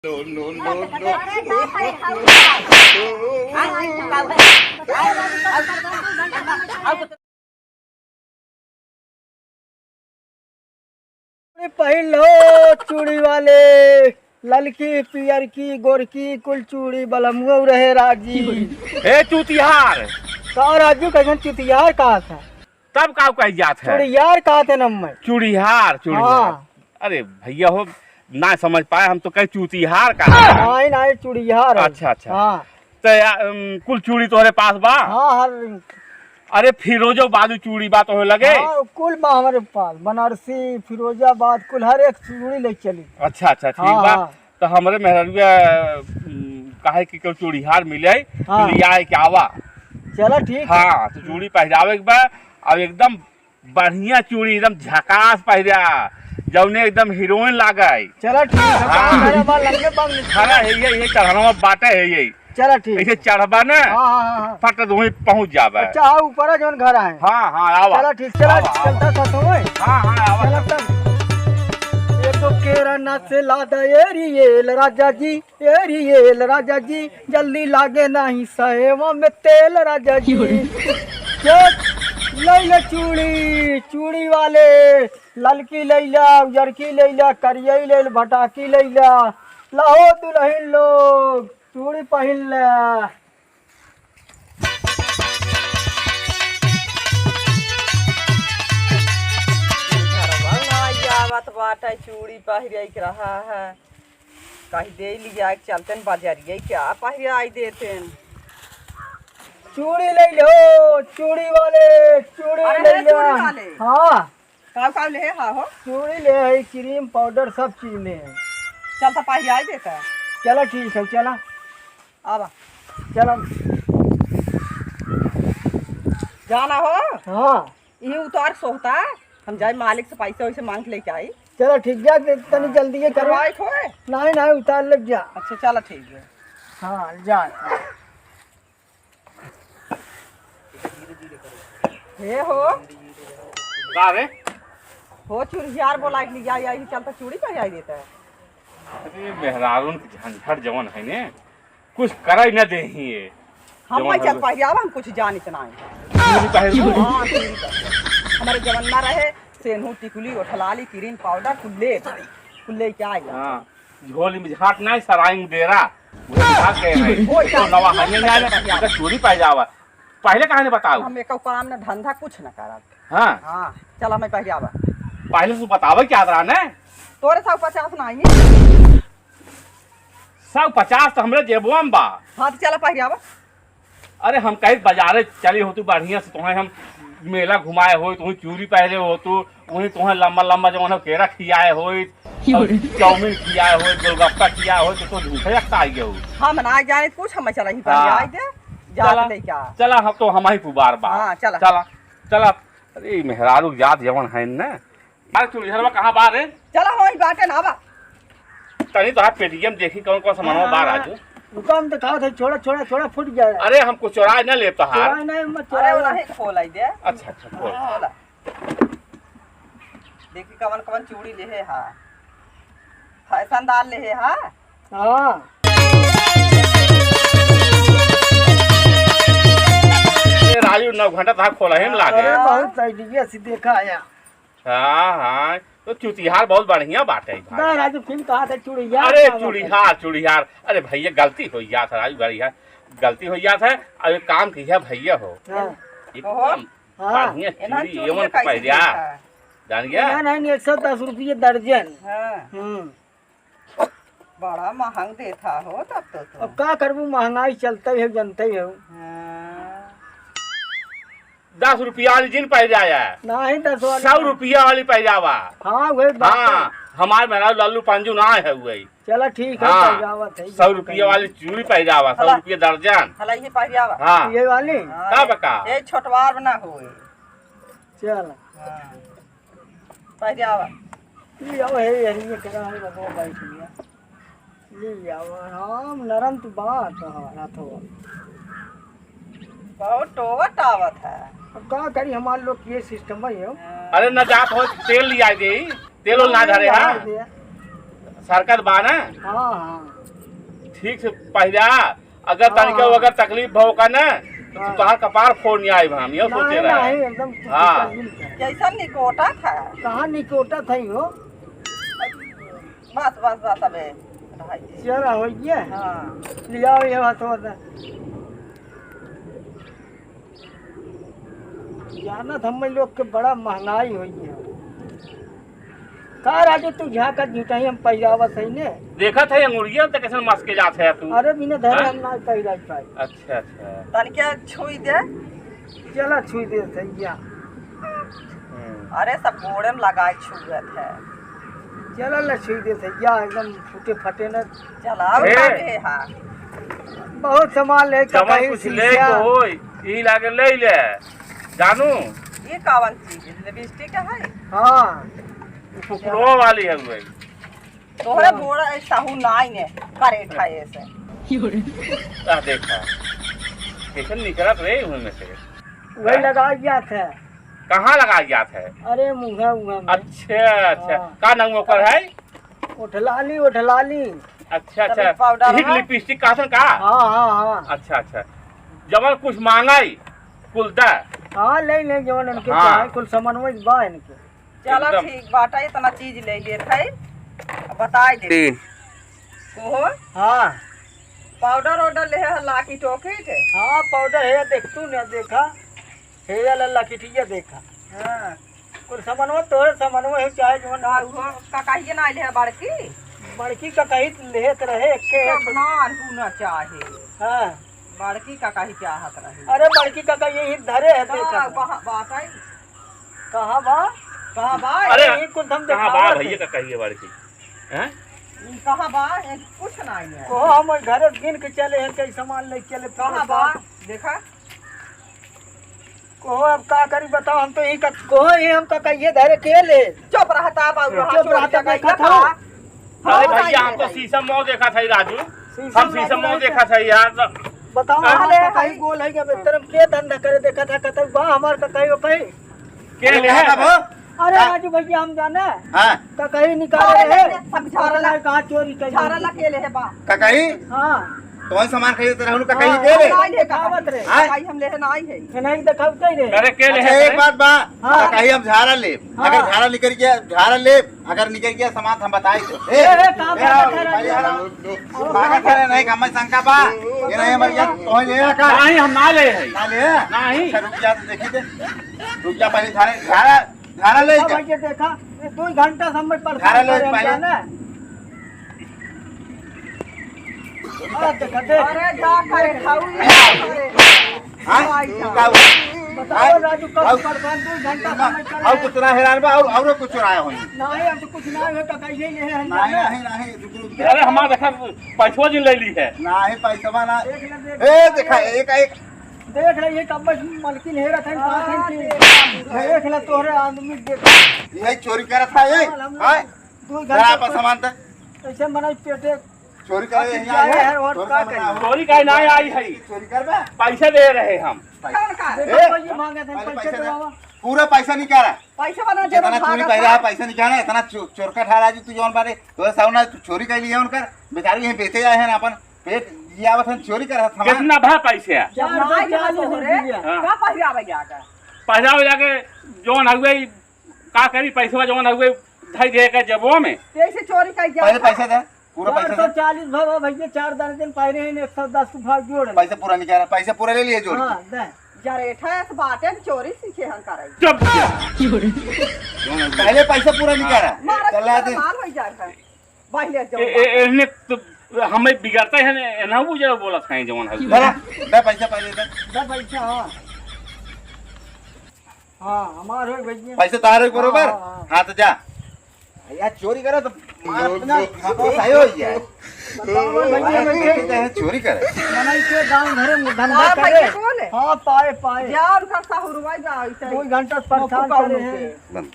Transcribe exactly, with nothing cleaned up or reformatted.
No, no, no, no। चूड़ी पहिन लो, चूड़ी वाले, ललकी, पियरकी, गोरकी, कुल चूड़ी बलमुआ रहे राजी। ए चूतिहार! का राजू, कैसन चूतिहार कहा था? तब का कही जात है? चूड़ियार कहा थे नम्मे। चूड़िहार, चूड़िहार। हाँ। अरे भैया हो, ना समझ पाए, हम तो कहे चूतिहार कहा। नहीं, नहीं, चूड़िहार है। अच्छा, अच्छा। हाँ। तो या, अम, कुल चूड़ी तोहरे पास बा? हाँ, हर अरे फिरोजो बाजू चूड़ी बा तोहरे लगे? हाँ, कुल बा हमारे पास, बनारसी, फिरोजाबाद, कुल हर एक चूड़ी ले चली। अच्छा, अच्छा, ठीक हाँ, बा। हाँ। तो हमरे मेहररुआ, उम, काहे कि केहू चूड़िहार मिले, हाँ। तो लियाए के आवा। चला ठीक है। हाँ, तो चूड़ी पहिरावे के बा, अब एकदम बढ़िया चूड़ी, एकदम झकास पहिरा, जौने एकदम हीरोइन लागे। चला ठीक है, हाँ। हमारे पास लंगे बाग नहीं। खड़ा है ये, ये चढ़ावा बाटे है ये। चला ठीक। ऐसे चढ़बा ना, हाँ, हाँ, हाँ, हाँ। फट वहीं पहुँच जाबे। अच्छा, हाँ, ऊपर है जौन घर है। हाँ, हाँ, आवा। चला ठीक, चला, आवा, आवा। चलता साथ में। हाँ, हाँ, आवा। चला तब। एगो केरा ना से लादा एरियल राजा जी, एरियल राजा जी, जल्दी लागे नाही सहेवा में तेल राजा जी। क्यों रे? चल, लैला चूड़ी, चूड़ी वाले, ललकी लैला, उजरकी लैला, करियई लैला, भटाकी लैला, लहो दुलहिन लोग। चूड़ी पहिन ले। घरवा ना आवत बाटे, चूड़ी पहिरे के रहा है। कहीं दे लिया के चलते न बाजारिया, क्या पहिराई देते न। चूड़ी ले लो, चूड़ी वाले, चूड़ी अरे ले हे लो। चूड़ी वाले। हाँ। काव काव ले हा हो? चूड़ी ले है, क्रीम पाउडर सब चीज ले है। चल तो पहिराई देता। चला ठीक है, चला। आवा। चला। जाना हो? हाँ। इही उतार सोहता, हम जाए मालिक से पैसे वैसे मांग के लेके आई। चला ठीक, जा तनी हाँ। जल्दी ये करवा। करवाए खोए? नहीं, नहीं, उतार लग जा। अच्छा, चला ठीक है। हाँ, जा। हे हो। का रे? हो चूड़ियार बोला के लिया, यही चलता चूड़ी पहिराई देता है। अरे मेहरारून के झंझट जवन है ने, कुछ करे न देही ये। हम जवन नहीं है चल वो। पहिरावा, हम कुछ जानित नहीं। चूड़ी पहिर लो। हाँ, चूड़ी पहिर। हमारे जमाना रहे, सेनू, टिकुली, ओठलाली, क्रीम पाउडर, कुल्ले, कुल्ले क्या आया? हाँ। झोली में झाट नाही, सराइंग डेरा। उहे झाट गए हैं। ओए, तो नवा हने ना आवे, उनका चूड़ी पहिरावा। पहले काहे ने बताऊ? हम एको काम न धंधा कुछ न करब। हाँ। हाँ, चला मैं पहिरावा। पहले से बतावे क्या रहा ने? तोरे सौ पचास नाही। सौ पचास तो हमरे जेबवा में बा। हाँ, तो चला पहिरावा। अरे हम कहीं बाजारे चली होतू बढ़िया से, तोहे हम मेला घुमाए होई, तोहे चूड़ी पहरे होतू, वही तोहे लंबा लंबा जवन हो केरा खियाए होई, और चाउमीन खियाए होई, गोलगप्पा खियाए होई, तो, तो झूठे लगता आई गयो। हम ना जाने कुछ, हम चला ही हाँ। पहिराई दे, जात चला, नहीं क्या। चला, हम तो हम ही पुबार बा। हाँ, चला। चला, चला। अरे मेहरारू जात जवन है न, अरे चूड़ीहरवा कहाँ बा रे? चला होई बाटे ना बा। तनी तोहार पेटियम देखी कौन कौन सामानवा बा हाँ। राजू। रुका हम दिखाओ थे, छोड़ा, छोड़ा, छोड़ा, फूट गया है। अरे हमको चोराए ना ले तोहार। चोराए नहीं, मत अरे चोराए। वो नहीं खोलाई दे। अच्छा, अच्छा, खोल। खोला। देखी कवन कवन चूड़ी ले है, हाँ। फैशनदार ले है, हाँ। हाँ। ए राजू, नौ घंटा तक खोला ही में लागे। अरे बहुत idea से देखा आया। हाँ, हाँ, तो चूतिहार बहुत बढ़िया बाटे भाई। ना, राजू, फिर कहा था चूड़ियार अरे, का बात है? चूड़िहार, चूड़िहार। अरे भैया, गलती हो गया था राजू, गलती है, गलती हो गया था। अब एक काम किया भैया हो, हाँ। एकदम हाँ। बढ़िया एना चूड़ी, चूड़ी एवन के को कैसे पहिरा। देखा? जान गया? ना, नहीं, एक सौ दस रुपये दर्जन। हाँ। हम्म। बड़ा महंग देता हो तब तो तू। अब का करबू, महंगाई चलते है, जनते हो। हाँ। दस रुपया वाली जिन पहिराया। नहीं, दस वाली सौ नहीं। रुपया वाली पहिरावा। हाँ, वही बात हाँ, है। हमार मेहरारू लल्लू पंजू ना है वही। चला ठीक है, हाँ, पहिरावा थे, सौ रुपया वाली चूड़ी पहिरावा, सौ हला। रुपया दर्जन। हला ये पहिरावा। हाँ। ये वाली? हाँ, तब का? ये छोटवार ना होए। चल। हाँ। पहिरावा। ये आओ, हे, हे, ये करा है, बाबा, बैठ गया। ले आवा, आराम, नरम तो बात है, हाथ हो। बहुत टोट आवत है। अब का करी, हमार लोग के system है यो। हाँ। अरे न जात हो, तेल लिया दे, तेल उल ना धरे, हाँ? सरकत बा ना? हाँ, हाँ। ठीक से पहिरा, अगर हाँ, तनिका हाँ। अगर तकलीफ भव का ना, तो हाँ। तोहार कपार फोड़ नहीं आइब हम, यो सोचे नहीं, रहे। नहीं, एकदम हाँ। तकलीफ है। जैसन निकोटा था। कहाँ निकोटा था ही हो? बस, बस, बस, अबे, रहाई दे। चला, हो गया? हाँ। लियाओ ये बात होता। जानत हम्मे लोग के बड़ा महंगाई होई है। का राजू तू झाँकत झुटाई हम पहिरावत हई ने? देखत है अंगुरिया त कैसन मस्के जात है तू। अरे बिना धरे हाँ? हम ना पहिराई पाई। अच्छा, अच्छा। तनिका छुई दे। चला छुई दे सैया। हम्म। अरे सब गोड़े में लगाए छुअत है। चला ले छुई दे सैया, एकदम फूटे फटे न। चला, ए। उठा के हा। बहुत सामान ले, जवन ककही कुछ ले शीशा। को होई, ई लागे ले ले। जानू? ये कावन चीज है? लिपस्टिक है? हाँ। फुकरो वाली है उहे। तोहरे हाँ। गोड़ा ऐसा हूँ नाई ने, करे ठाए से। आ देखा। कैसे निकलत रे उहे में से? वही हाँ? लगा गया था। कहाँ लगा गया था? अरे मुँह, मुँह में। अच्छा, अच्छा। हाँ। का नाम ओकर है? उठलाली, उठलाली। अच्छा, तब अच्छा। पाउडर यही है? लिपस्टिक का हसन का? हाँ, हाँ, हाँ। अच्छा, अच्छा। जवन कुछ मांगाई, कुल दा। हाँ, ले ले, जवन इनके हाँ। चाहे, कुल समन्वय बा इनके। चला एकदम। ठीक बाटा, इतना चीज ले लेत है, बताई दे। तीन। ओहो। हाँ। पाउडर ओडर ले है, लाकी टोकी के? हाँ, पाउडर है, देख तू ने देखा। हे वाला लकिटिया देखा। हाँ। कुल समनवा तोहरे समनवा है, चाहे जवन का मर्जी। उहो ककाइए ना आइले है बड़की? बड़की ककाई लेत रहे, एके है सब छोट- ना होना चाहे। हाँ। बड़की ककाई चाहत रही। अरे बड़की ककाई यही धरे है, का देखा। बा-, बात आई? कहाँ बा? कहाँ बा? अरे, यही कुल हम कहाँ बा देखावत भैया है। ककाई बड़की? हैं? कहाँ बा? ये कुछ ना है। कहो हम घरे गिन के चले हैं, कई सामान लेके चले, कहाँ पूरा बा? साथ। देखा। कहो अब का करी बताओ, हम तो यही का, कहो ये हम का कहिए धरे के ले। चुप रहता बाबू, चुप रहता, देखा था। अरे हाँ, भैया, हम तो शीशा में देखा था राजू। शीशा हम में शीशा में देखा था यार। बताओ, हाँ? हमार ककाई गोल है कि अब इस तरफ के धंधा करे, देखा था, कहता बा हमार ककाई ओकाई। के ले है? अरे हाँ। राजू भैया, हम जाने। हाँ। ककाई निकाले रहे। सब झारा ला। कहाँ चोरी करी? झारा ला के ले है बा। ककाई? हाँ। कौन सामान खरीदते रहलू ककाई हाँ, के ले? हम नाई है ककाई। कहावत रे। हाँ? ककाई हम ले है नाई है। नहीं देखावते ही रहे। अरे के ले अच्छा, है एक रे? बात बा। हाँ। ककाई हम झारा लेब। हाँ। अगर झारा निकल गया, झारा लेब, अगर निकल गया सामान तो हम बताई दे। ए, ए, ए, काम ए, करता आओ, है भाई, राजू। यार, आओ। भागत है, नहीं, हमें शंका बा। ये नहीं, हमारे यार, कौन ले रहा का? नहीं, हम ना ले है। ना ले? नहीं। अच्छा, रुक जा, तो देखी दे। रुक जा, पहले झारा, झारा, झारा ले हाँ, जा। भैया, देखा, ये दो घंटा से हम परेशान झारा ले करे, हम पहले। जाना है। हाँ, देखा, देख। अरे, जा करे, खाऊ, ये करे। हाँ? भाई तू साहब। का हुआ? बताओ, हाँ? राजू, कब और परेशान, दो घंटा से हम करे। और कुछ ना हैरान बा, और, और कुछ चुराया होई? नहीं, हम तो कुछ ना हो, तो कहिए ये है, हम नहीं, जाना। नहीं, नहीं, रुक, रुक। अरे, हमार देखा, पैसवा जिन ले ली है। नहीं, पैसवा ना। देख ले, देख ए, ले। देखा, एक, एक। देख ले, ये कब से मलकिन हेरत है, कहाँ से हाँ, की? देख ले। देख ले, तोहरे आदमी देख। यही चोरी करत है, ये? हाँ, हम हाँ? दो जरा घंटा आपन पर सामान दे। ऐसे मनाई पेटे चोरी करे कुछ यहीं आए आए हैं। हैं और चोरी का का करें? मना हो। चोरी का ना आई है। चोरी करबे? पैसा दे रहे हम। पैसा। देखो, ए, कोई ये मांगे थे, पहले पैसे पैसा दे। दिलावा। पूरा पैसा निकाला। पैसा वाला जेब जितना में चोरी भागा पैसा था। है, पैसा निकाला, इतना चो-, चोर का ठाला जी, तू जौन बारे, तोरे सामने तू चोरी कर लिया उनकर, बेचारी यहीं बेचे आए हैं ना, अपन पेट जियावत हैं, चोरी करत हमार। कितना भा पैसे है? जब चार सौ चालीस रुपया। हाँ। का पहिरावे जाके? पहिरावे जाके जौन हउए, का करी, पैसवा जौन हउए, धई दे के जेबो में। कैसे चोरी कर गया पहले था? पैसा दे। पूरा पैसा दे। चार सौ चालीस भवा भैया, चार दर्जन पाए रहे हैं, एक सौ दस को भाव जोड़। पैसा पूरा निकाला, पैसा पूरा ले लिए जोड़ के। हाँ, दे। जरेठा ऐसे बाटे में चोरी सीखे हम करे। चुप। पहले पैसा पूरा निकाला। मारा चला दे। मार हो जाए है। पहले जो ए, ए, एने तो हमें बिगड़ता है ने, ना वो जो बोला था जवन है। दे, दे पैसा पहले दे। दे पैसा, हाँ। हाँ, हमार हो भैया। पैसा तार हो बरोबर? हाँ, हाँ, हाँ। हाँ, तो जा। यार, चोरी करे तो मार अपना, लो, लो, लो। सही हो जाए। बताओ भैया, मार भैया। के चाहे चोरी करे। मनई के गांव घरे में धंधा हाँ, करे। भैया, कौन है? हाँ, पाए, पाए। जा, उनका साहुरवा जा, ऐसे दो घंटा परेशान करे हैं। बंद।